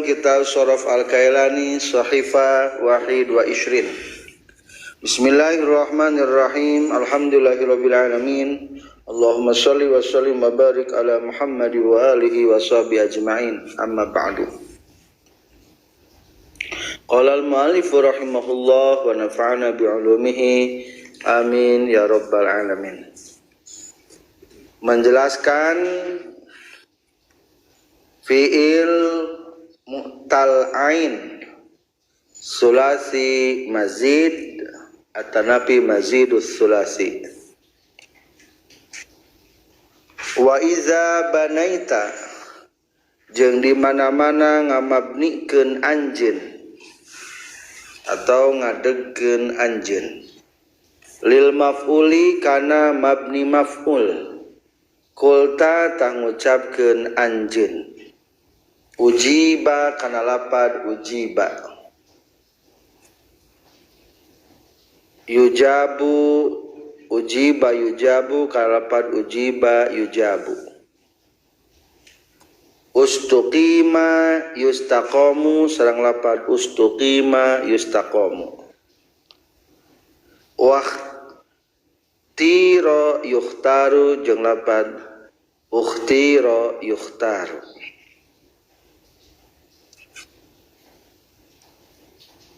kitab Sharaf Al-Kailani Sahifa Wahid wa Ishrin. Bismillahirrahmanirrahim. Alhamdulillahirabbil alamin. Allahumma shalli wa sallim wa barik ala Muhammad wa alihi wa sahbihi ajma'in. Amma ba'du. Qala al-mu'allif rahimahullah wa nafa'ana bi'ulumihi. Amin ya rabbal alamin. Menjelaskan fi'il mu'tal ain sulasi mazid atanapi mazidus sulasi. Wa iza banaita jeung di mana-mana ngamabnikeun anjeun atau ngadegkeun anjeun lil maf'uli kana mabni maf'ul kulta tah ngucapkeun anjeun ujiba kana lapad ujiba yujabu ujiba yujabu kana lapad ujiba yujabu ustuqima yustaqamu sareng lapad ustuqima yustaqamu wakhtira yukhtaru jeung lapad ukhtira yukhtaru.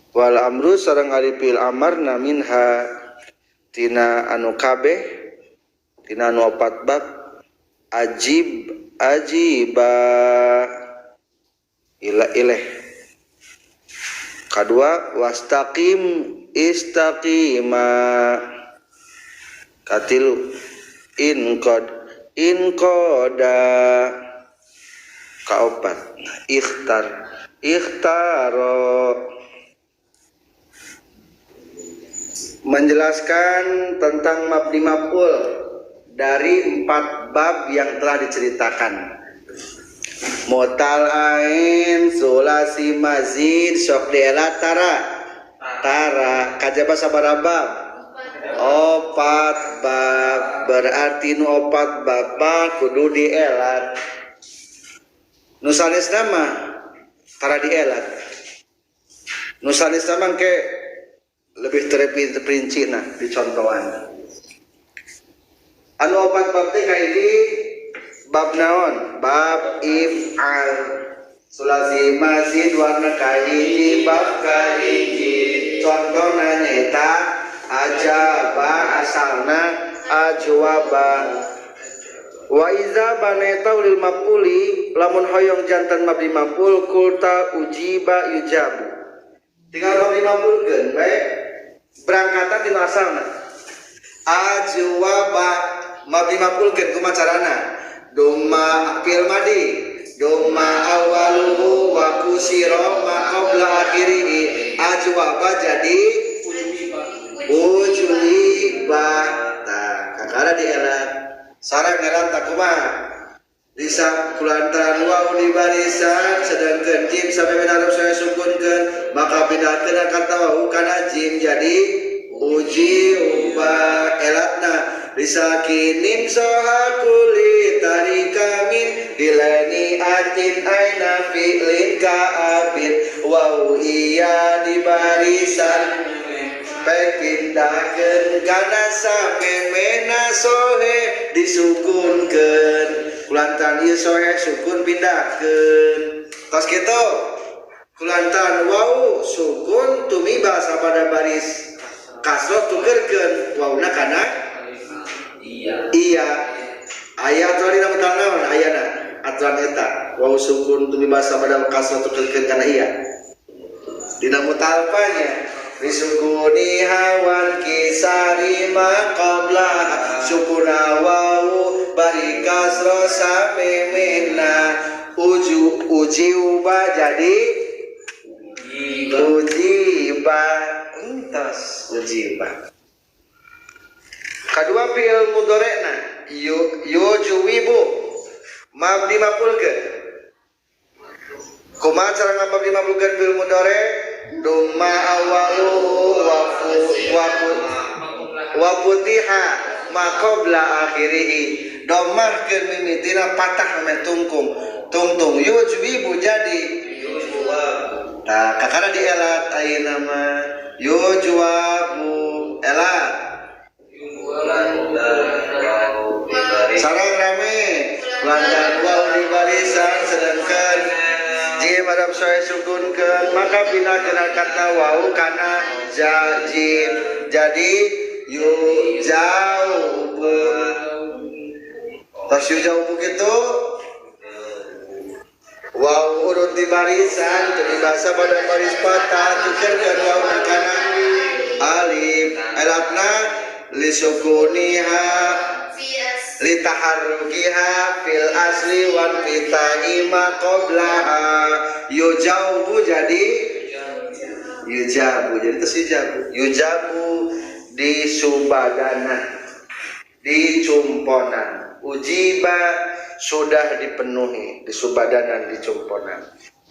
Wal amru sareng ari fi'il amarna minha tina anu kabeh tina anu opat bab ajib ajiba ila ileh. Kadua wastaqim istaqima. Katilu inqad inqada. Kaopat ikhtar ikhtaro. Menjelaskan tentang mabni maf'ul dari 4 bab yang telah diceritakan. Mu'tal ain sulasi mazid sok dielat tara tara kajaba sabaraha bab? 4 bab. Berarti nu 4 bab mah kudu dielat. Nu sanesna mah tara dielat. Nu sanesna mah ke lebih terperinci nah dicontohan. Anu 4 bab teh kahiji bab naon? Bab if'al. Sulasi mazid warna kahiji bab kahiji. Contohna nyaeta ajaba asalna ajwaba. Wa iza banaita lil maf'uli lamun hoyong jantan mabni maf'ul kulta ujiba yujabu. Tinggal mabni maf'ulkeun bae berangkatan tina asalna. Ajwaba mabni maf'ulkeun kumaha carana? Doma fi'il madi doma awaluhu wa kusira ma qabla akhirih. Ajwaba jadi ujuiba. Tah kakara dielat sareng elat tak kumaha lisa kulantaran waw di barisan sedangkeun jim sampai minaruf saya sukunkeun maka pindahkeun kata waw kana jim jadi ujiuba. Elatna lisakinin sohakuli tarikamin dilani atin aina fi'lin ka'abin waw iya di barisan pek pindahkeun kana samemena sohe disukunkeun kulantaran ieu sohe sukun pindahkeun tos kitu kulantaran waw sukun tumiba sapada baris kasroh tukerkeun wawna kana iya aya aturan dina mutal naon ayana aturan eta waw sukun tumiba sapada kasroh tukerkeun kana iya dina mutalfanya risukuni hawan kisari ma qabla sukuna wawu bari kasro samemena uju ujiuba jadi ujiba entos ujiba. Kadua fi'il mudhore'na yujuwibu mabni maf'ulkeun. Kumaha cara ngamabni maf'ulkeun fi'il mudhore? Doma awaluhu wa futiha ma qabla akhirih. Domah keur mimitina patah meh tungkung. Tungtung yujwibu jadi Tah kakara dielat ayeuna mah yujuabu elat. Sareng rame lantaran waw di barisan sedangkan jim adam soe sukunkeun maka pindahkeun harokatna waw kana ja jim jadi yu jaubu. Tos yu jaubu kitu waw urut di barisan teu dibasa pada baris patah tukerkeun waw kana alif elatna lisukuniha litaharrukiha fil asli wan fitaima qablaha yujaubu jadi yujabu jadi terus yujabu yujabu di subadana di cumponan ujiba sudah dipenuhi di subadanan di cumponan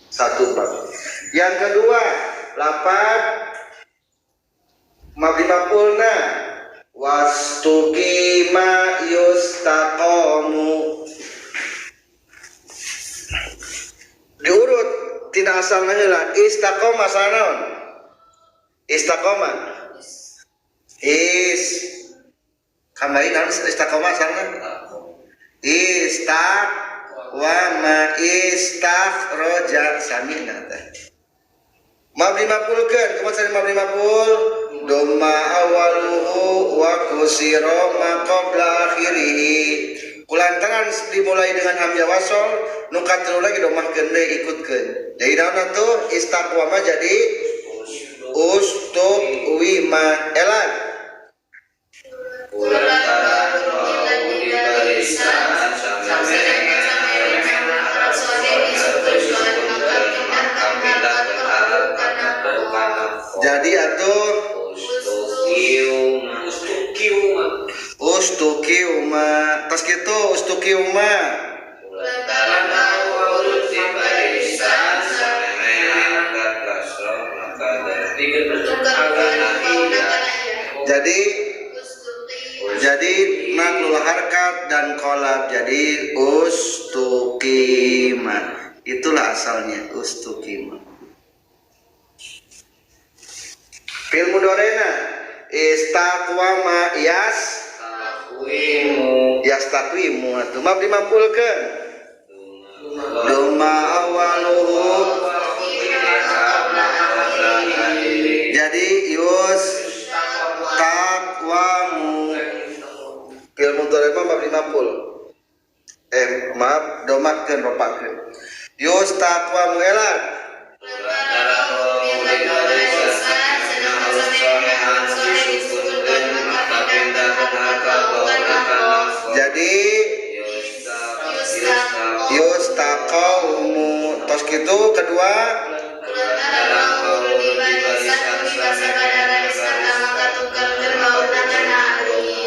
satu bab. Yang kedua lapat mabni maf'ulna wastuqima yustaqamu diurut tina asalna heula istaqoma sanaon istaqoma is kamari naon istaqoma asalna istaqwama istakhroja samina teh mabni maf'ulkeun kumaha sari mabni maf'ul doma awaluhu wa kusira ma qabla akhirih kulantaran dimulai dengan hamzah wasol nu katilu lagi domahkeun deui ikutkeun jadi naon atuh istaqwama jadi ustuqwima elan jadi atuh ustuqiuma tas kitu ustuqiuma jadi maklul harkat dan kolab jadi ustuqima itulah asalnya ustuqima. Fil mudorena istaqwama yas yastaqwimu atuh mabni maf'ulkeun doma awaluhu jadi yus taqwamu fil mudorena mabni maf'ul maaf domakeun ropakeun yus taqwamu elat jadi yustaqaumu tos kitu kedua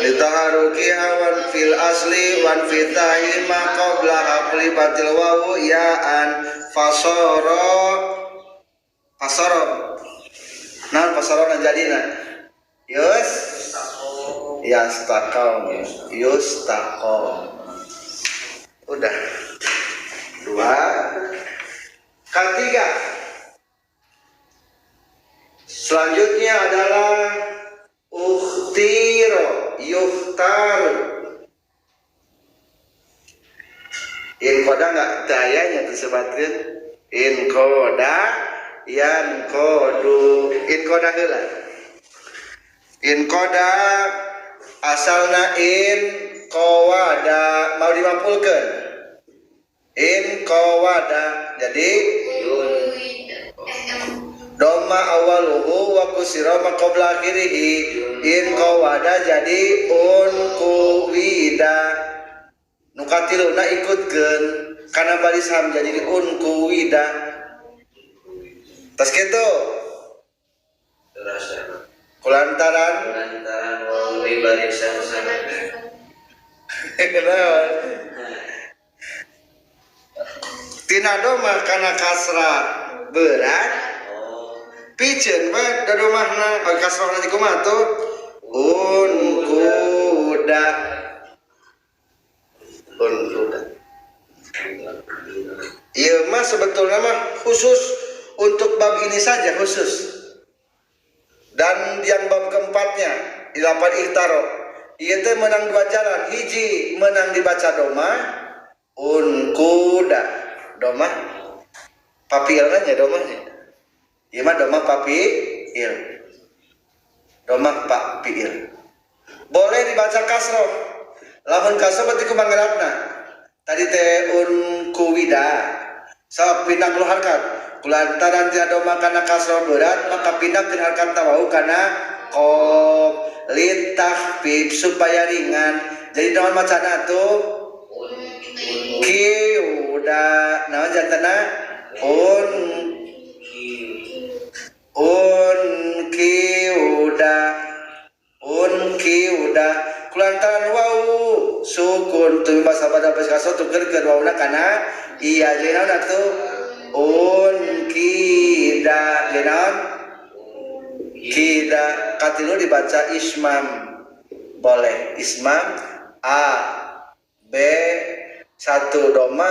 litaharukiha wan fil asli wan fitahi ma qabla haqli batil wawu ya'an fasara fasara nah fasara jadina yus yastaqam yustaqam udah dua. Ketiga selanjutnya adalah ukhtiro yuhtar in koda nggak dayanya disebutkan in koda yan kodu in koda heula in koda asalna in qawada mau dimapulkeun in qawada jadi doma awaluhu wa kusira ma qabla akhirih in qawada jadi un kuwida nu katiluna ikutkeun kana baris ham jadi un kuwida tas kitu kulantaran wau di barisan tina domah kana kasra berat piceun we da domahna kasrahna di kumaha tuh un kuda un kuda ieu mah sebetulna mah khusus Untuk bab ini saja khusus. Dan yang bab keempatnya ilapan ikhtaro. Ieu teh menang dua jalan. Hiji menang dibaca doma unkuda. Doma papiilna nya domahnya. Ieu mah doma papiil. Doma papiil. Boleh dibaca kasroh. Lamun kasroh berarti kumaha ngeratna? Tadi teh unkuwida. Sok pindah lu harkat. Kulantaran tina doma kana kasroh berat maka pindah ke harkat tawau kana qaf litahfif supaya ringan. Jadi naon macana tuh kiuda naon jantana un kiuda un kiuda kulantaran wau sukun tu bahasa pada bahasa tukerkeun wauna kana iya jadi naon atuh un kida jadi naon kida katilu dibaca ismam boleh ismam a b satu doma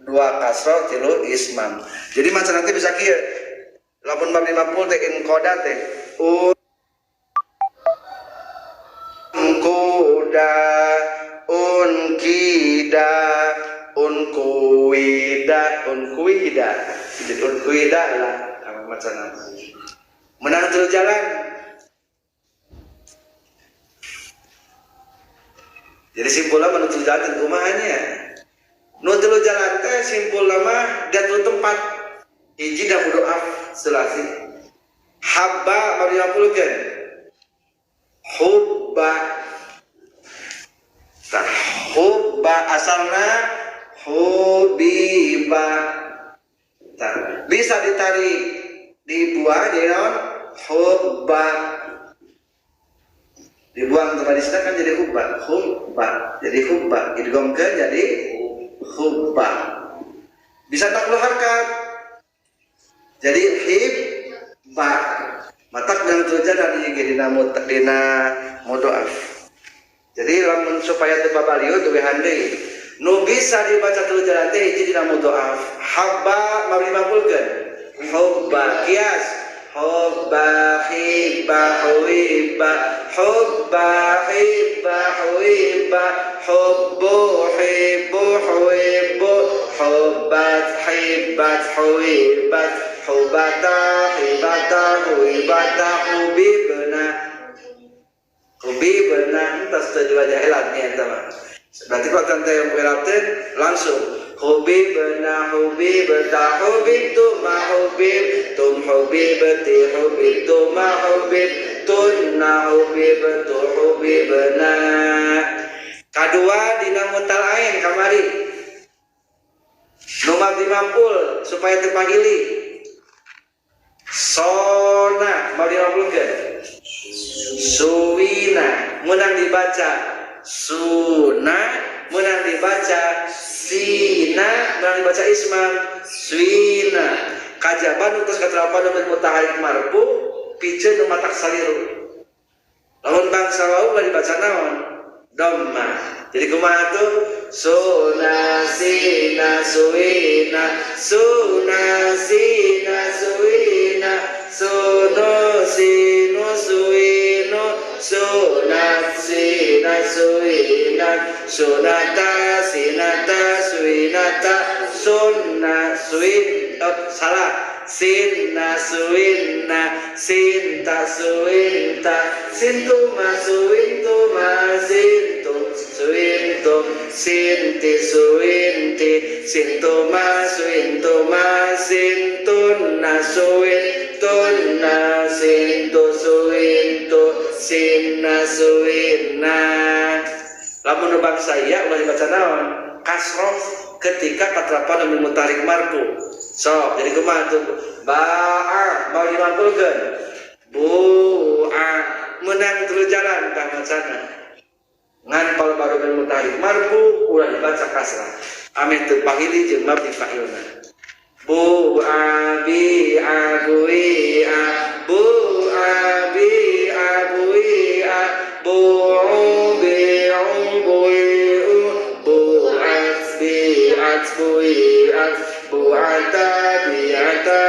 dua kasroh tilu ismam. Jadi macam nanti bisa kieu lamun bab 50 teh in koda teh un kuda un kida un kuida un kuida jadi un kuida lah apa macam nanti menang terus jalan. Jadi simpulnya menuju jalan kumahanya. Nu telu jalan teh simpul mah dia telu tempat. Hiji da mudoaf selasi. Habba baru 50 kan. Hubba. Tah hubba asalna hubiba. Tah bisa ditarik dibuang jadi naon? Hubba. Dibuang tempat di sana kan jadi hubba, hubba, jadi hubba, idghamkeun jadi hubba. Bisa takluk harkat. Jadi hibba. Matak dan terjadi di dina dina mudhoaf. Jadi lamun supaya teu babalieu teu deui. Nu bisa dibaca teu jalan teh hiji dina mudhoaf. Habba mabni maf'ulkeun. Hubba kias. Hubba hibba huibba hubba hibba huibba hubbu hibbu huibbu hubbat hibbat huibbat hubbata hibbata huibata hubibna hubibna entas teu dibaca elatnya eta mah. Berarti kalau tante yang elatin langsung hubibna hubibta hubibtuma hubibtum hubibti hubibtuma hubibtunna hubibtu hubibna. Kadua dina mutal ain kamari nu mabdi mampul supaya teu pahili sona mabdi mampulkeun suwina menang dibaca suna menang dibaca sina menang dibaca ismam suina kajaban utus katerapan dengan mutaharik marfu piceun nu matak saliru lamun bangsa wau bari dibaca naon dhamma. Jadi kumaha tuh suna sina suina suna sina suina suno sinu suinu sunat sina suinat sunata sinata suinata sunna suin salah sinna suinna sinta suinta sintuma suintuma sintum suintum sinti suinti sintuma suintuma sintunna suintunna sintu suintu sinna suinna. Lamun nu bangsa ieu ulah dibaca naon kasroh ketika katrapan nu mutarik marfu. Sok jadi kumaha tuh ba'a mau dimampulkeun bu'a menang terus jalan tah macana ngan pal baru min mutarik marfu ulah dibaca kasrah ameh teu pahili jeung mabni fa'ilna bu'a bi'a bui'a bu'a bi'a bui'a bu'u bi'u bui'u bu'at bi'at bui'at bu'ata bi'ata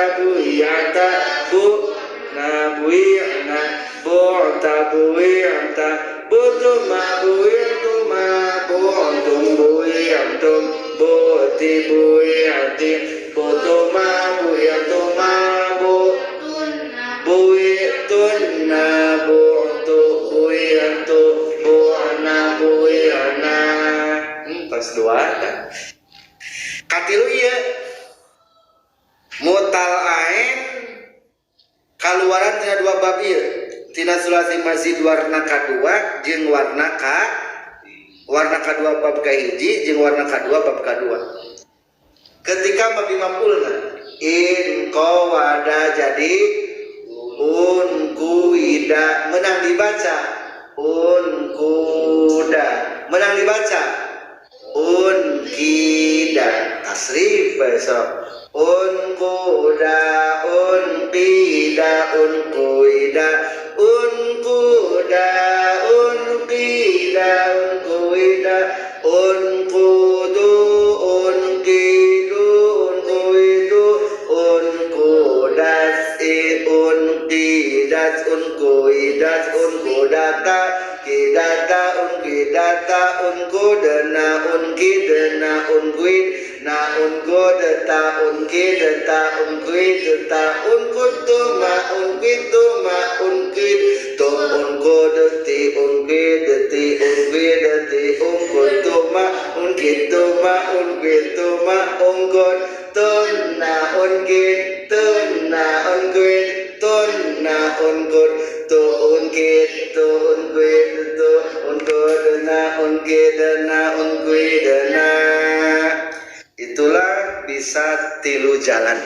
bui'na bu'ta bui'ta butuma bui'tuma bu'tum bui'tum bu'ti bui'ti butuma bui'tuma bui'tunna bu'tu bui'tu bu'na bui'na. Tos dua katilu ieu mutal ain kaluaran tina dua bab ieu tina sulasi mazid warna kadua jeung warna ka warna kadua bab kahiji jeung warna kadua bab kadua. Ketika mabni maf'ulna in qawada jadi un kuida menang dibaca un kuda menang dibaca un kida tasrif besok un kuda un kida un kuida un kuda un kida un kuida un kudu un kidu un kuidu un kudas i un kidas un kuidas un kudata kidata un kidata un kudena un kidena un kuid na un kodeta un kideta un kuideta un kutuma un kituma un kid to un kodeti un kideti un kuideti un kutuma un kituma un kituma un kod tunna un kid tunna un kuid tunna un kod tu un kid tu un kuid tu un kodena un kidena un kuidena. Itulah bisa tilu jalan.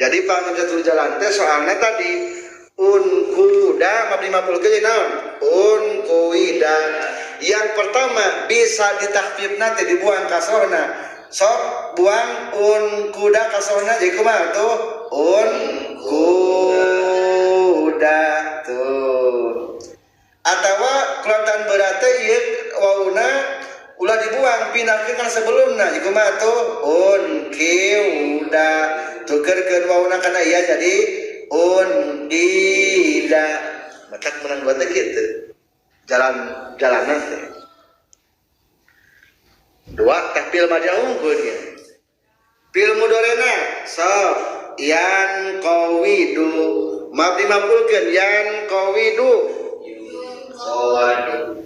Jadi paham bisa tilu jalan teh soalnya tadi un kuda mabni maf'ul ke naon? Un kuida. Yang pertama bisa ditahfif nanti dibuang kasrohna. Sok buang un kuda kasrohna jadi kumaha tuh? Un kuda tuh. Atawa kulantaran berat teh ieu wauna ulah dibuang pindahkeun kana sebelumna jadi kumaha tuh un kiuda tukerkeun wauna kana ieu jadi un kida matak menang dua teh kitu jalan jalanan teh dua teh pil mah unggul nya pil mudorena sok yan qawidu mabni maf'ulkeun yan qawidu qawadu.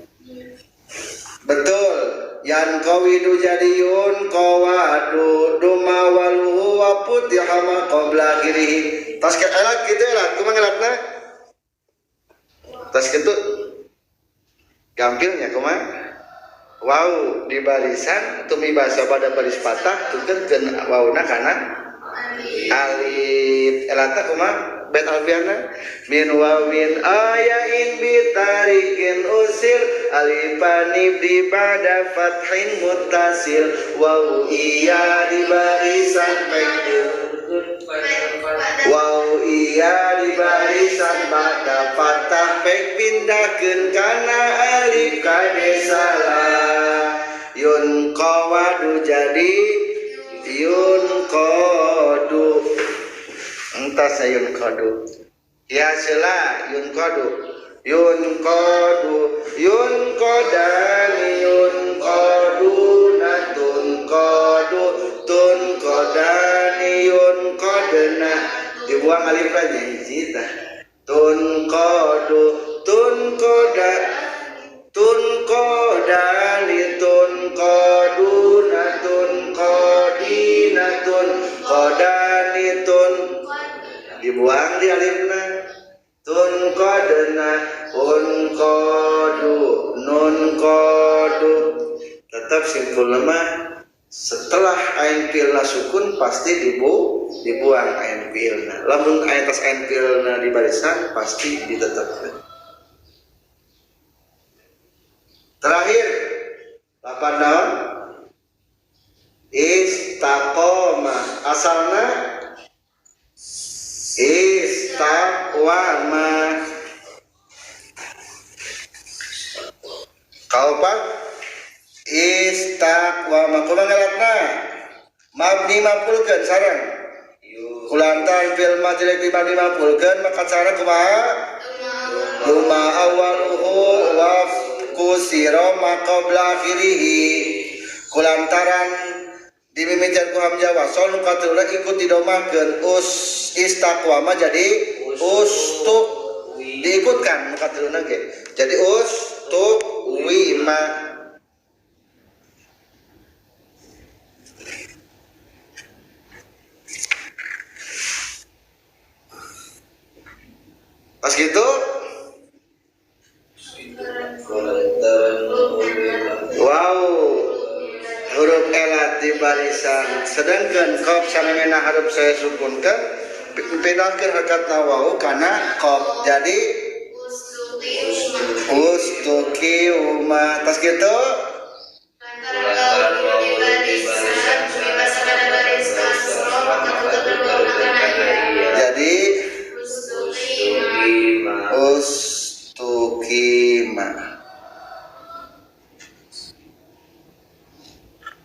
Betul. Yan qawidu jadi yun qawadu duma waluhu wa putiha ma qabla akhirih. Tas ke elat kitu elat kumaha ngelatna? Tas kitu gampilnya kumaha? Waw di barisan tumi basa pada baris patah tukeun wauna kana alif. Elatna kumaha? Bet alfiana min wawin ayain bitarikin usil alifani di pada fathin mutasil waw iya di barisan pekil waw iya di barisan pada patah pek pindahkeun kana alif kade salah yun qawadu jadi yun qadu. Entah saya yun kodu ya sela yun kodu yun kodu yun kodani yun kodu natun kodu tun kodani yun kodena dibuang alif aja hiji tah tun kodu tun koda tun kodani tun kodu natun kodina tun kodani tun dibuang di alifna tun kodena un kodu nun kodu. Tetap simpul lemah setelah ain pilna sukun pasti dibuang ain pilna. Lamun ain tas ain pilna di barisan pasti ditetapkan. Terakhir 8 naon istaqoma asalna istaqwama kaopat istaqwama kumaha ngalatna mabni maf'ulkeun sareng kulantaran fil majlis mabni maf'ulkeun maka cara kumaha Duma awaluhu wa kusira ma qabla akhirih kulantaran dimimitian ku hamzah wasol nu katiluna ikut didomahkeun us istaqwama jadi ustuk diikutkan nu katiluna ge jadi ustuk wima. Pas gitu wow huruf elat di barisan sedangkan qaf samemena huruf saya sukunkan pindahkeun harokatna wau kana qaf jadi ustuqiuma. Tas gitu jadi ustuqima.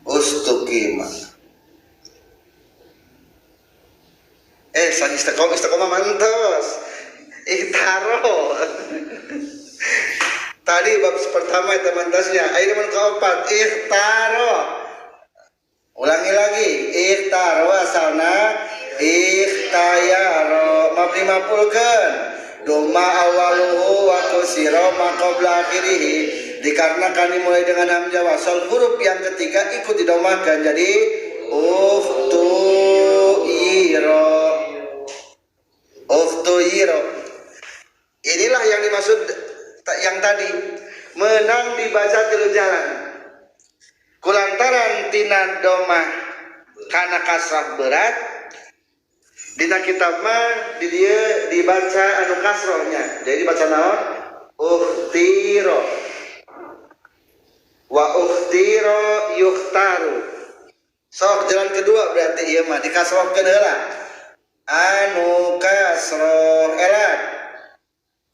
Ustuqima. San istiqomah istiqomah mantos. Ihtaro. Tadi bab pertama itu mantasnya. Ayo teman keempat, ihtaro. Ulangi lagi, ihtaro asalna ikhtayaro mabni maf'ulkeun. Doma awaluhu wa kusira ma qabla akhirih dikarenakan dimulai dengan hamzah wasol huruf yang ketiga ikut didomahkan jadi ukhtuiro. Ukhtuiro. Inilah yang dimaksud yang tadi menang dibaca tilu jalan kulantaran tina domah kana kasrah berat dina kitab mah di dieu dibaca anu kasrohnya jadi dibaca naon ukhtiro wa ukhtiro yukhtaru sok jalan kedua berarti ieu mah dikasrohkeun heula anu kasroh elat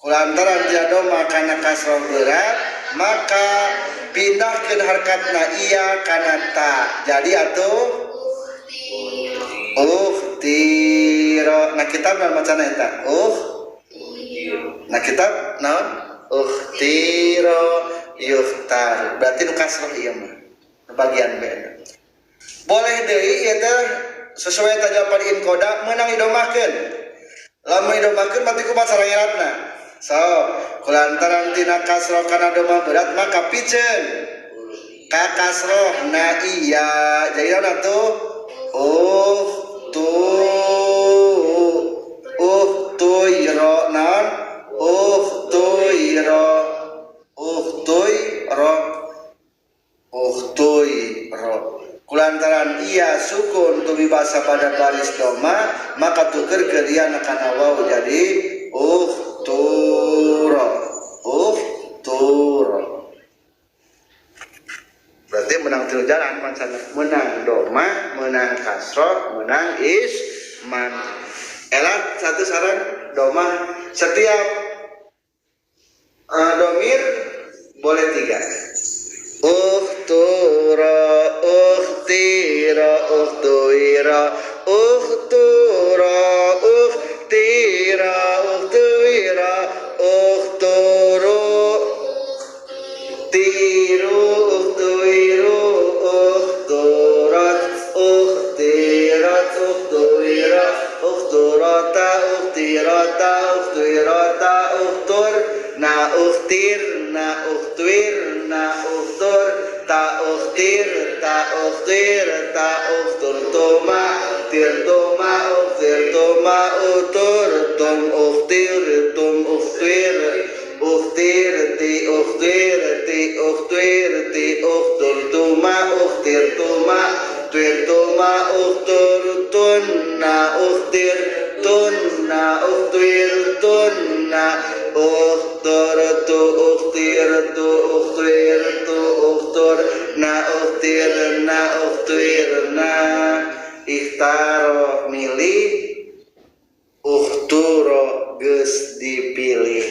kulantaran tina domah kana kasroh berat maka pindahkeun harokatna iya kana ta jadi atuh ukhtiro. Nah kitab naon macana eta? Nah kitab naon? Ukhtiro yukhtar. Berarti nu kasroh ieu mah. Bagian B. Boleh deui ieu teh sesuai tajapan inkoda meunang didomahkeun. Lamun didomahkeun berarti kumaha cara ngiratna? So, kulantaran tina kasroh kana domah berat maka piceun ka kasroh na iya. Jadi naon atuh? Ukhtuiro non ukhtuiro ukhtuiro ukhtuiro kulantaran ia sukun tumi bahasa pada baris doma maka tuker ke dia kana waw jadi ukhturo ukhturo berarti menang tilu jalan maksudnya menang doma menang kasroh menang isman. Elat satu saran doma setiap domir boleh tiga. Ukhtura ukhtira ukhtuira ukhtura ukhtira ukhtuira ukhturu tiru ukhtuiru ukhturat ukhtirat ukhtuira ukhturata ukhtirata ukhtuirata ukhtur na ukhtir na ukhtuir na ukhtur ta ukhtir ta ukhtir ta ukhtur tuma tir tuma ukhtir tuma utur tum ukhtir tum ukhtir ukhtir ti ukhtir ti ukhtir ti ukhtur tuma ukhtir tuma tuir tuma ukhtur tunna ukhtir tunna ukhtir tunna ukhtur tu ukhtir tu ukhtir tu ukhtur na ukhtir na ukhtir na ikhtaro milih ukhturo geus dipilih.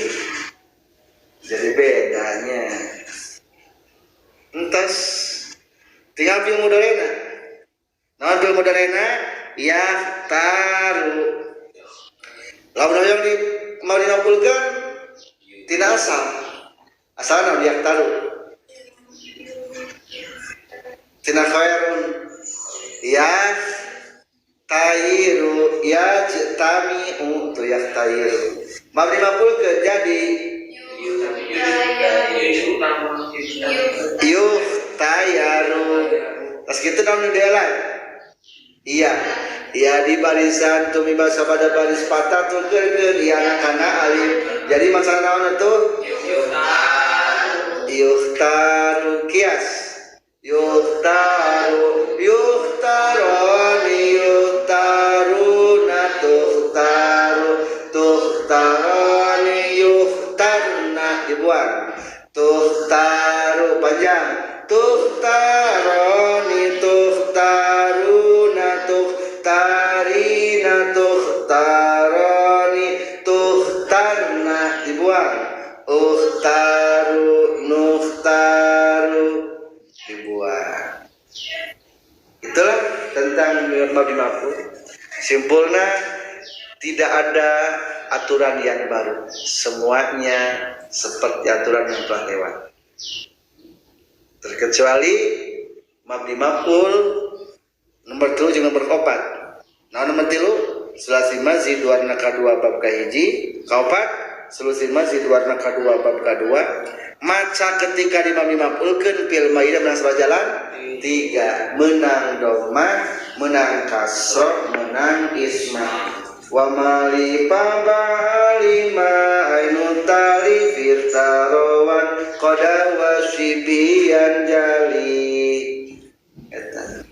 Jadi bedanya entas tinggal fil mudorena. Naon fil mudorena? Yahtaru. Lamun hoyong di mau dinopulkeun Tina asal. Asalna yaktaru. Tina khairun ya tayiru ya tamiu tu yaktayiru. Mabni maf'ul ke jadi yuhtayaru. Tas kitu naon dielat? Iya. Iya di barisan tumiba sabada baris patah tukeurkeun ieu kana alif. Jadi masalah naon atuh? Yuhtaru kias. Yuhtaru yuhtaroni yuhtaruna tuhtaru tuhtaroni yuhtarna dibuang. Tuhtaru panjang. Tuhtaroni tuhtaruna tuhtarina tuhtaroni tuhtarna dibuang. Uhtaru nuhtaru dibuang. Itulah tentang mabni maf'ul. Simpulnya tidak ada aturan yang baru, semuanya seperti aturan yang telah lewat. Terkecuali mabni maf'ul nomor 3 jeung nomor 4. Nah nomor 3 sulasi mazid warna kadua bab kahiji, kaopat sulasi mazid warna kadua bab kadua. Maca ketika di mabni maf'ulkeun fil maidah menang salah jalan 3, menang doma, menang kasroh, menang isma. Wa mali pabalima ainu tali firtarowan qada wasibian jali. Eta.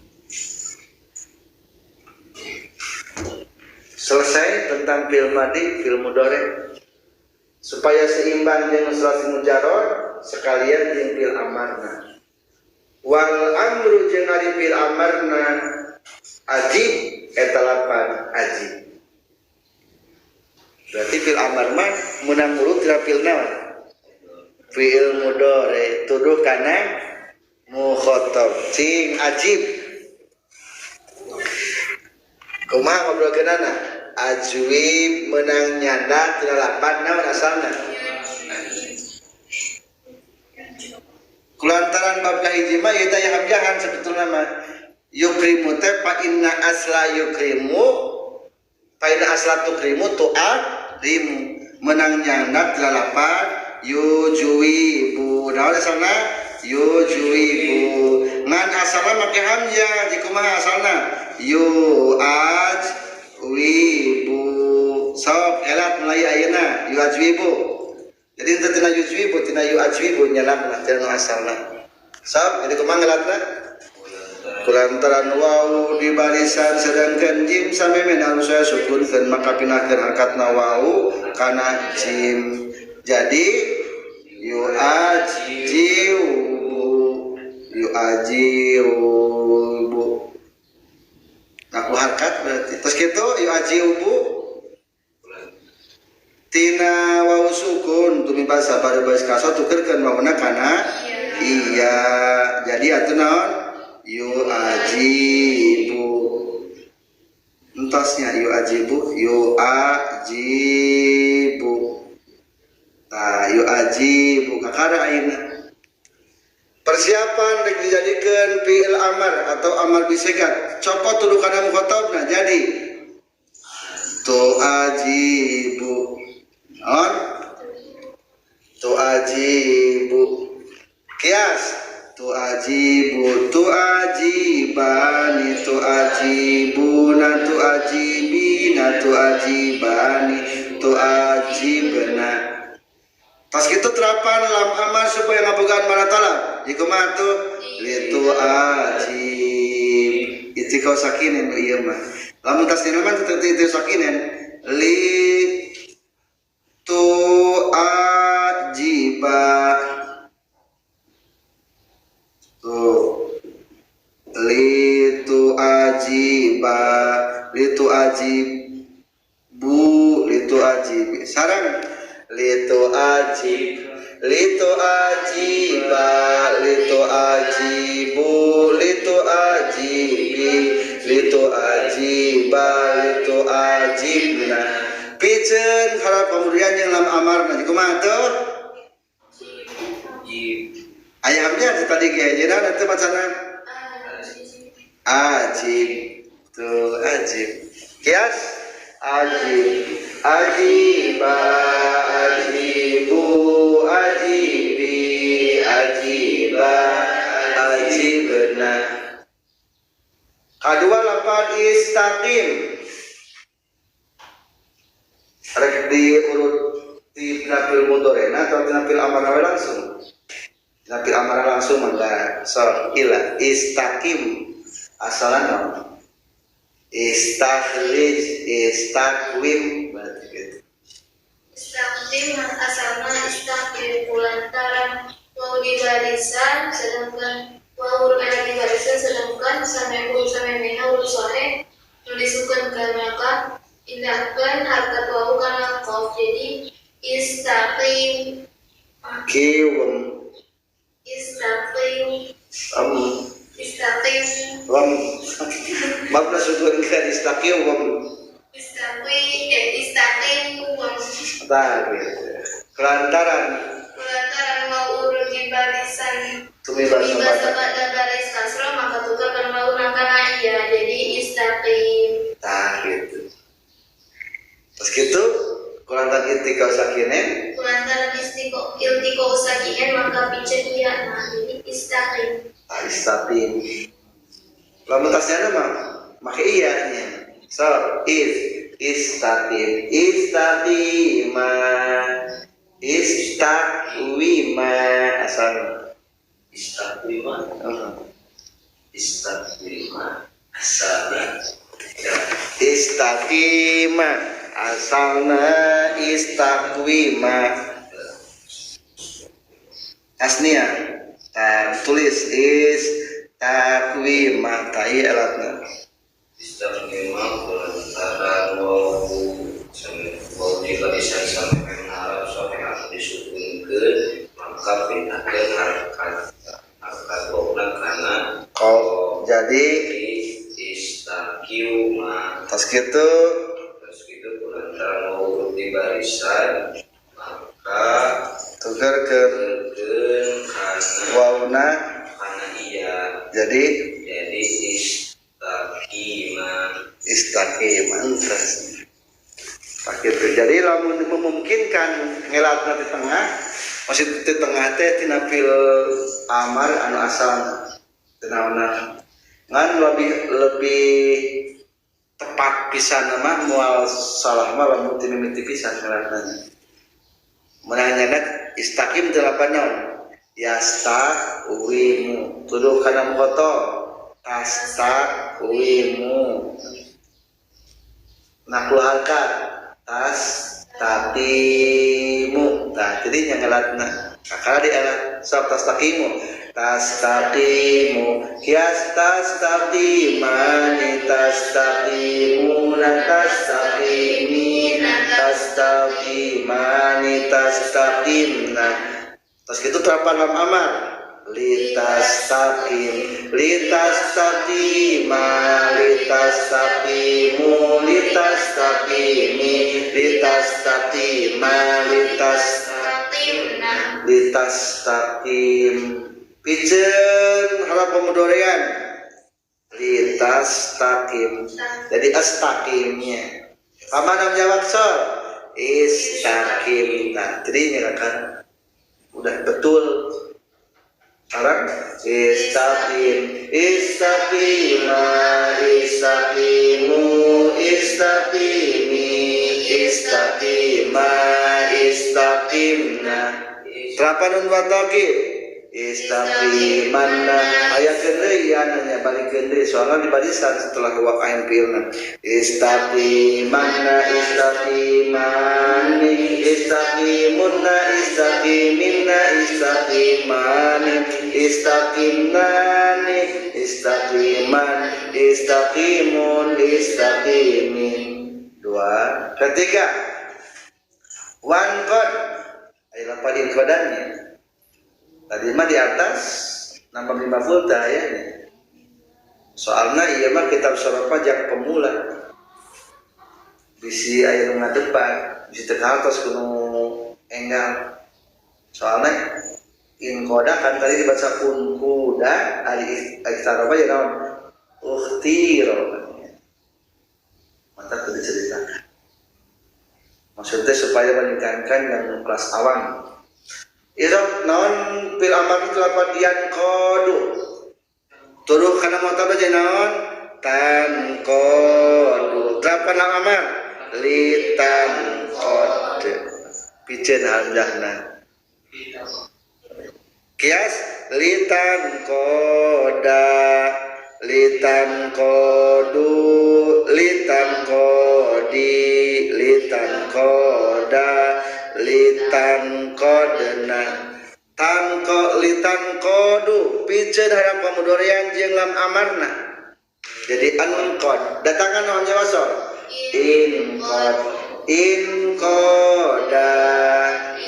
Selesai tentang fil madi, fil mudhari. Supaya seimbang dengan sulasi mujarrad sekalian jeung fil amarna. Wal amru jeung ari fil amarna ajib eta lapan ajib. Berarti fil amar mah meunang urut tina fil naon? Fi'il mudhari tuduh kana mukhatab. Cing ajib. Kumaha ngobrolkeunana? Ajwib meunang nyanda tina lapan naon asalna? Kulantaran bab kahiji mah ieu teh hamjahan sebetulna mah. Yukrimu teh fa inna asla yukrimu fa inna asla tukrimu tu'arimu menang nyanda tina lapan yujuwibu. Naon asalna? Yujuwibu. Ngan asalna make hamzah, jadi kumaha asalna? Yu aj wibu. Sok elat mulai ayeuna yu ajwibu. Jadi henteu tina yujuwibu tina yu ajwibu nyalamna tina nu asalna. Sok jadi kumaha ngelatna? Kulantaran wau di barisan sedangkan jim sameme harus saya sukunkeun maka pindahkeun harkatna wau kana jim. Jadi yu ajibu yu ajibu. Aku harkat berarti. Terus kitu yu ajibu tina wau sukun tumiba sabada baris kasro tukerkeun wauna kana iya. Jadi atuh naon? Yu ajibu. Entasnya yu ajibu, yu ajibu. Tah yu ajibu kakara ayeuna. Persiapan rek dijadikeun fi'il amar atau amar bisikat. Copot tuduh kana mukhatabna jadi tu ajibu. Non? Tu ajibu. Kias tu ajibu tu ajibani tu ajibuna tu ajibina tu ajibani tu ajibna. Tas kitu terapan lam amar supaya ngabogaan mana talab. Jikumaha tuh litu ajib. Itikau sakinin ieu mah. Lamun tas dina mah teu teu sakinen li tu ajiba. Tuh li tu ajiba li tu ajibu li tu ajib sarang li tu ajib li tu ajiba li tu ajibu li tu ajibi li tu ajiba li tu ajibna. Piceun Piceun harap kemudian yang lam amarna kumaha tuh? Aya hamzah tadi ge jeung teu macana ajib tuh ajib. Kias ajib ajiba ajibu ajibi ajiba ajibna. Kadua lapan istaqim rek diurut di penapil mudorena atau penapil amarna langsung. Penapil amarna langsung mangga so ila istaqim asalna istakhrij istakwim berarti gitu. Istaqim asalna istaqim kulantaran waw di barisan sedangkan waw huruf ada di barisan sedangkan sampai huruf sampai mena huruf sore nulisukan maka indahkan harkat waw karena qaf jadi istaqim kiwem istaqim istaqim wam mabna sukun kan istaqim wam istaqim istaqim wam tah gitu. Kelantaran waw urut di barisan tumibas pada baris kasroh maka tukar karena waw kana iya jadi istaqim tah gitu. Terus gitu kulantaran iltiqau sakinen kulantaran iltiqau sakinen maka piceun iya nah jadi istaqim. Istaqim. Lamun tasnya mah make iya nya. So is istaqim istaqima istaqwima asal istaqwima istaqwima asalna istaqima asalna istaqwima asnia tulis istaqwima tai alatna istaqwima kulantaran waw waw di barisan sampai harap sampai aku disukunkeun maka pindahkeun harkat harkat wawna kana qaf jadi istaqwima tas kitu kulantaran waw di barisan maka tukerkeun wawna kana iya jadi istaqima istaqima terus gitu. Jadi lamun memungkinkan ngelatna di tengah maksud di tengah teh tina fil amar anu asalna tinaonna ngan lebih tepat pisan mah moal salah mah lamun ti mimiti pisan ngelatna meunang nyandak istaqim teh lapan naon yastawimu tuduh kana mukoto tastawimu naklu harkat tas tatimu tah jadi nya ngelatna kakara di alat sok tastaqimu tastaqimu kias tastaqimani tastaqimuna tastaqimi tastaqimani tastaqimna. Terus gitu terapan lam amar litastaqim litastaqima litastaqimu litastaqimi litastaqima litastaqimna litastaqim piceun harap pemudorean litastaqim jadi astaqimnya kamana jawab sol istaqim. Nah jadi kan udah betul. Sekarang istaqim istaqima istaqimu istaqimi istaqima istaqimna. Terapan nun wa taqim istaqimanna aya deui nya balikeun deui soalna di barisan setelah waqain fiilna istaqimanna istaqimani istaqimunna istaqiminna istaqimani istaqimnani istaqiman istaqimun istaqimin. Dua ketiga wangkot aya lapan inqodannya tadi mah di atas nambah 50 tah aya nya. Soalna ieu mah kitab sorof pajak pemula bisi aya nu ngadebat. Bisa teu kahartos kudu enggal. Soalnya in koda kan tadi dibaca kun kuda ari ikhtaroba ya naon? Ukhtiro. Maka kudu diceritakan. Maksudnya supaya meningkatkan yang kelas awam. Irab naon fil amar itu lapan dian kodu. Turuh kana mutabah jadi naon? Tan kodu. Delapan lam amar litan kod. Piceun hamzahna. Kias litan koda, litan kodu, litan kodi, litan koda, litan kodna. Tangko litan kodu piceun harap pamudorian jeung lam amarna. Jadi ankod datangan naon jawasol? In kod, in koda,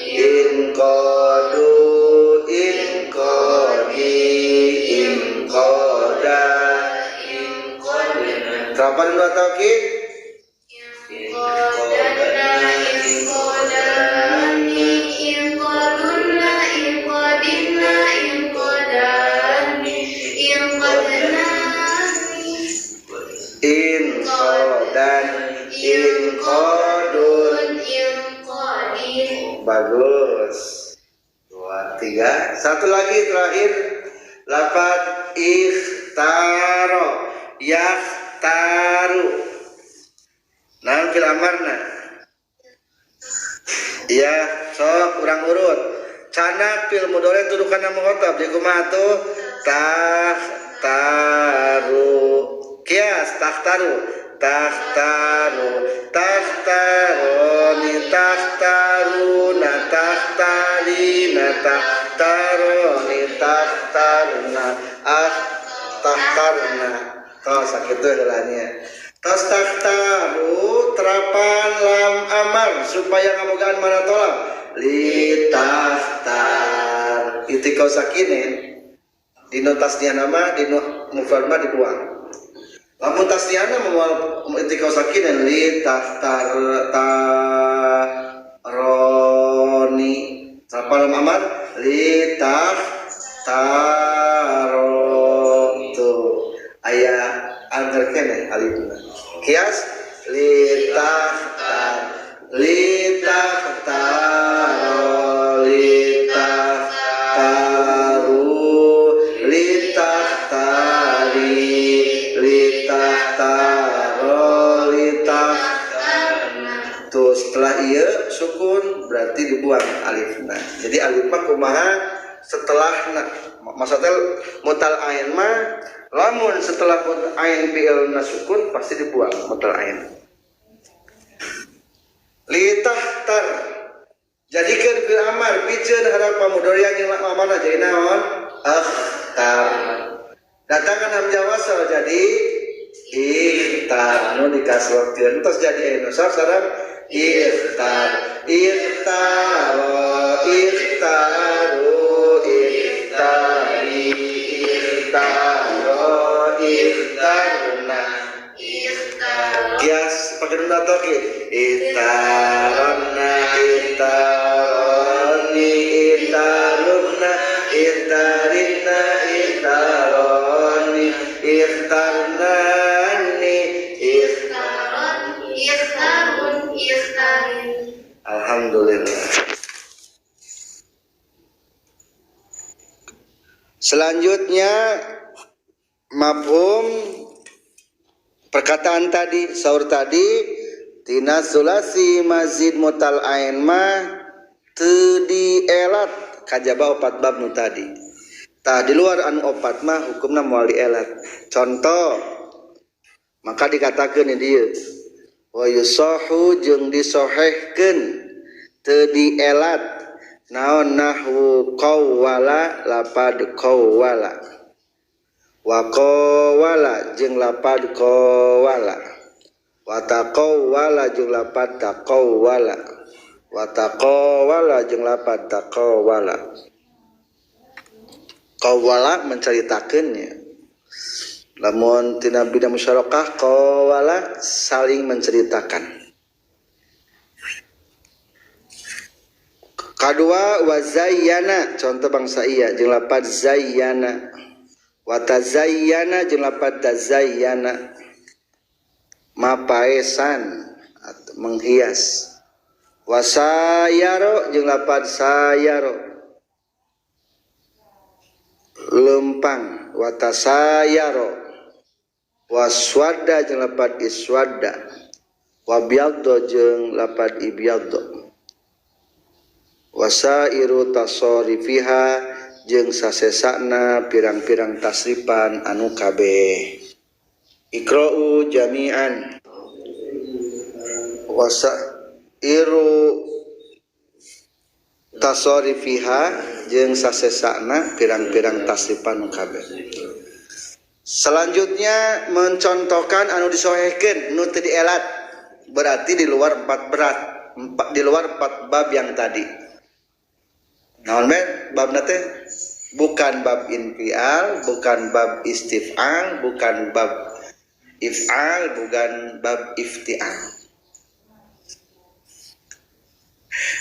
in kodu, in kodi, in koda, in kodna. Terapan dua taukid. In kodna, in kodani, in koduna, in kodina, in kodani, in kodnani. In kodan, in kodun, in kodin. Bagus. 2, 3. Satu lagi terakhir. Lafaz ikhtaro, yakhtaru. Naon fil amarna? Ya, sok urang urut. Cana fil mudhari tudukan mukhatab di kumaha tuh? Takhtaru. Kias takhtaru, takhtaru, takhtaroni, takhtaruna, takhtarina, takhtaroni, takhtarna, ah takhtarna. Tos sakitu heulanya. Tos takhtaru terapan lam amar supaya ngabogaan mana tolak li takhtar. Itikau sakinin dinu tasniah nama dinu mufrad mah dibuang. Lamun tasniahna moal itikau sakinin li takhtar taroni. Terapan lam amar li takhtaro tuh aya angger keneh alifna. Kias li takhtar, li takhtaro, li takhtaru, li takhtari, li takhtaro, li takhtarna. Tuh setelah ieu sukun berarti dibuang alifna. Jadi alif mah kumaha setelahna. Maksudnya mutal ain mah lamun setelah ain fi'ilna sukun pasti dibuang mutal ain. Li tahtar jadikeun fil amar piceun harap pamudorian jeung lam amarna jadi naon? Akhtar. Datangan hamzah wasal jadi ikhtar nu dikasrotkeun tos jadi anu sareng ikhtar, ikhtaro, ikhtaru, ikhtari, ikhtaro, ikhtarna. Kias pakai nun atau ki? Ikhtarona, ikhtaroni, ikhtaruna, ikhtarina, ikhtaroni, ikhtarnani, ikhtaron, ikhtarun, ikhtarin. Alhamdulillah. Selanjutnya mafhum perkataan tadi, saur tadi tina sulasi mazid mutal ain mah teu dielat kajaba opat bab nu tadi. Tah di luar anu opat mah hukumna moal dielat. Contoh maka dikatakeun di dieu wa yusahu jeung disohehkeun teu dielat naon nahwu qawwala lapad qawwala wa qawwala jeung lapad qawwala wa taqawwala jeung lapad taqawwala wa taqawwala jeung lapad taqawwala. Qawwala menceritakeunnya lamun tina bidang musyarakah qawwala saling menceritakan. Kadua wa zayyana contoh bangsa iya jeung lapad zayyana wa tazayyana jeung lapad tazayyana mapaesan atau menghias. Wa sayaro jeung lapad sayaro lempang. Wa tasayaro waswadda jeung lapad iswadda wa byaddo jeung lapad ibyaddo wasairu tasorifiha jeung sasesana pirang-pirang tasripan anu kabeh. Iqra'u jami'an wasairu tasorifiha jeung sasesana pirang-pirang tasripan anu kabeh. Selanjutnya mencontohkan anu disohehkeun nu teu dielat, berarti di luar empat berat, empat di luar empat bab yang tadi. Naon men babna teh bukan bab infial, bukan bab istif'al, bukan bab if'al, bukan bab ifti'al.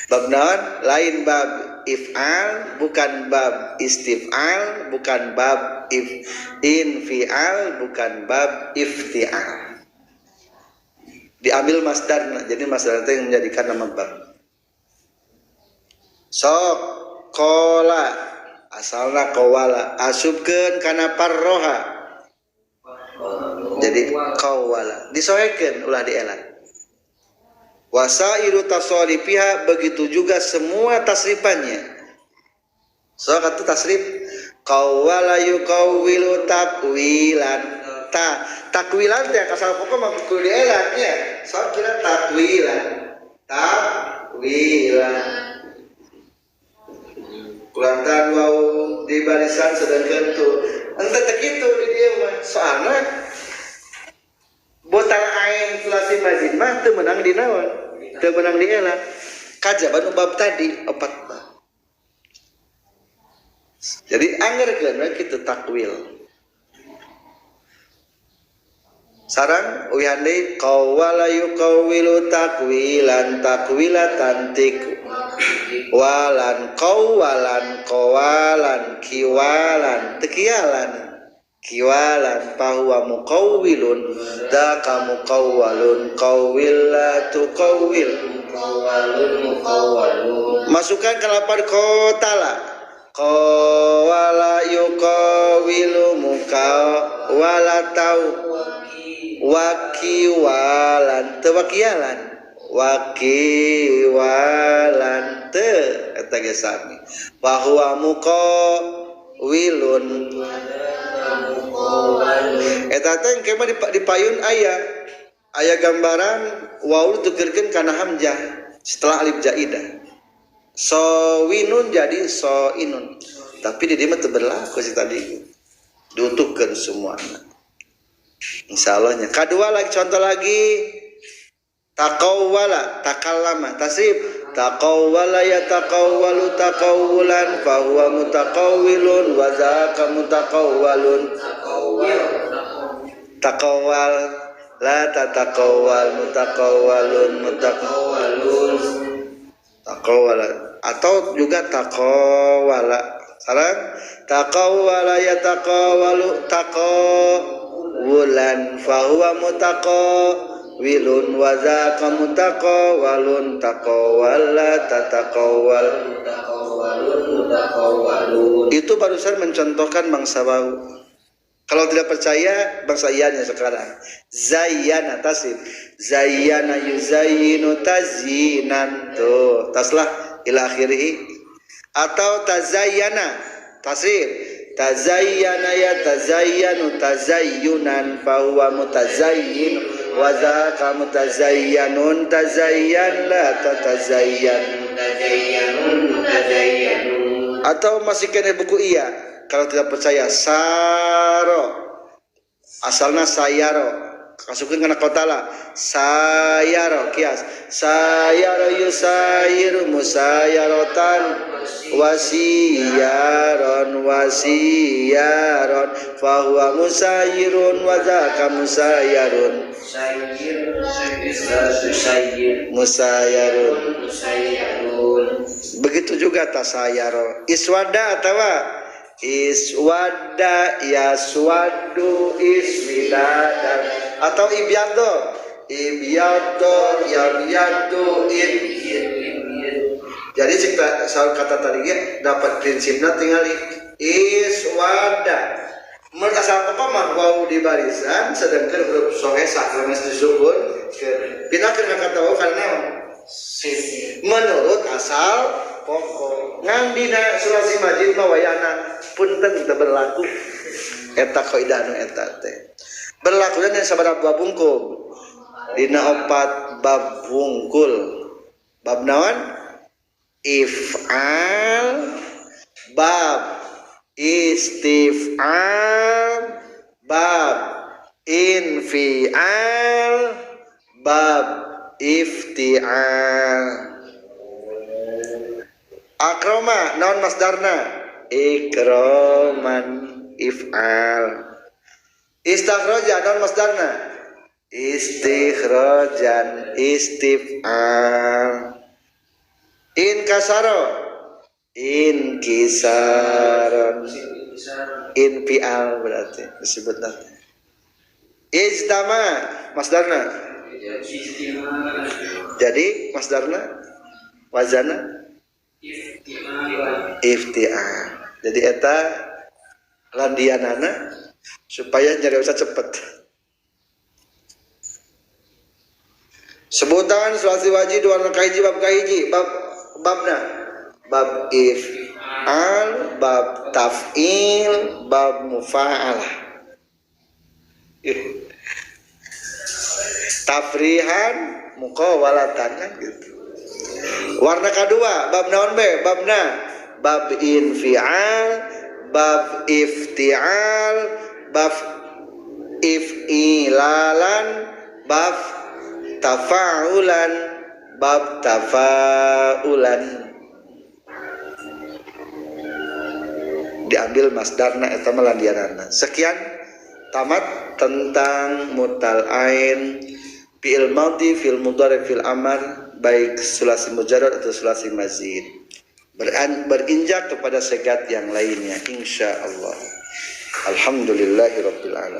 Bab naon? Lain bab if'al, bukan bab istif'al, bukan bab infial, bukan bab ifti'al. Diambil masdar, jadi masdar itu yang menjadikan nama bab. Sok kola asalna kowala asupkeun kana parroha jadi kawala disoekeun ulah dielat. Wasairu tasorifiha begitu juga semua tasrifannya. Sok atuh tasrif kawala yukawilu takwilan. Ta takwilan teh kasal pokok mah kudu dielat nya. Sok kira takwilan. Takwilan. Kulantaran wau di barisan sedangkan tuh ente teh kitu di dieu mah. Soalna botal ain sulasi mazid mah teu meunang di naon? Teu meunang di elat. Kajaban bab tadi opat bab. Jadi anggerkeun we kitu takwil. Sarang uihan deui qawala yuqawilu takwilan takwilatan tik walan qawalan qawalan kiwalan tekialan kiwalan fahuwa muqawwilun dzaka muqawwalun qawwil la tuqawwil muqawwalun muqawwalun. Masukkan ke lapar qatala qawala yuqawilu muqawwala tau wakiwalan teu wakialan wakiwalan teu eta ge sami fahuwa muqawwilun eta teh engke mah di payun aya aya gambaran waw ditukerkeun kana hamzah setelah alif zaidah sowinun jadi soinun tapi di dieu mah teu berlaku si tadi diutuhkeun semuana insyaallah nya. Kadua lagi contoh lagi taqawwala takallama tasrif taqawwala yataqawwalu taqawwulan fa huwa mutaqawwilun wa zaka mutaqawwalun taqawwal la tataqawwal mutaqawwalun mutaqawwalun taqawwala atau juga taqawwala. Sekarang taqawwala yataqawwalu taqawwulan fa huwa mutaqawwilun wa zaka mutaqawwalun taqawwala tataqawwal mutaqawwalun. Itu barusan mencontohkan bangsa bau. Kalau tidak percaya bangsa iyanya sekarang. Zayyana tasrif. Zayyana yuzayyinu tazyinan. Tuh, taslah ila akhirih. Atau tazayyana tasrif. Tazayyana ya tazayyanu tazayyunan fa huwa mutazayyin wa zaka mutazayyanun tazayyan la tatazayyan mutazayyanun mutazayyanun. Atau masih kena buku iya. Kalau tidak percaya saro asalna sayaro Kasupkeun kana qatala sayaro kias sayaro yusayiru musayarotan wasiyaron wasiyaron fahuwa musayirun wa zaka musayarun musayarun. Begitu juga tasayaro iswada atawa iswada yaswadu iswidadan atau ibyado ibyado yabyadu ib. Jadi soal kata tadi ge dapat prinsipna tingali iswada. Menurut asal apa mah wau di barisan sedangkan huruf sohe sakremes disukun pindahkeun ka kata wau karena sin. Menurut asal pokok ngan dina sulasi majid mah wayana punten teu berlaku eta kaidah nu eta teh berlakunya dina sabaraha bab bungkul dina opat bab wungkul bab naon if'al bab istif'al bab infi'al bab ifti'al. Akroma naon masdarna ikroman if'al. Istakhraja naon masdarna istikhrajan istif'al. Inkasaro inkisaron infial berarti disebut nanti. Ijtama masdarna jadi masdarna wazana ifti'al. Jadi eta landianana supaya nyariosna cepet. Sebutan sulasi wajib warna kahiji bab kahiji bab babna bab if'al bab taf'il bab mufa'alah. Tafrihan muqawalatan kan gitu. Warna kedua bab naon be babna bab infi'al bab ifti'al bab if'ilalan bab tafa'ulan bab tafa'ulan. Diambil masdarna eta mah landianana. Sekian tamat tentang mutal ain fi'il madhi fil mudhari fil amar baik sulasi mujarrad atau sulasi mazid. Berinjak kepada segat yang lainnya insyaallah. Alhamdulillahirabbil alamin.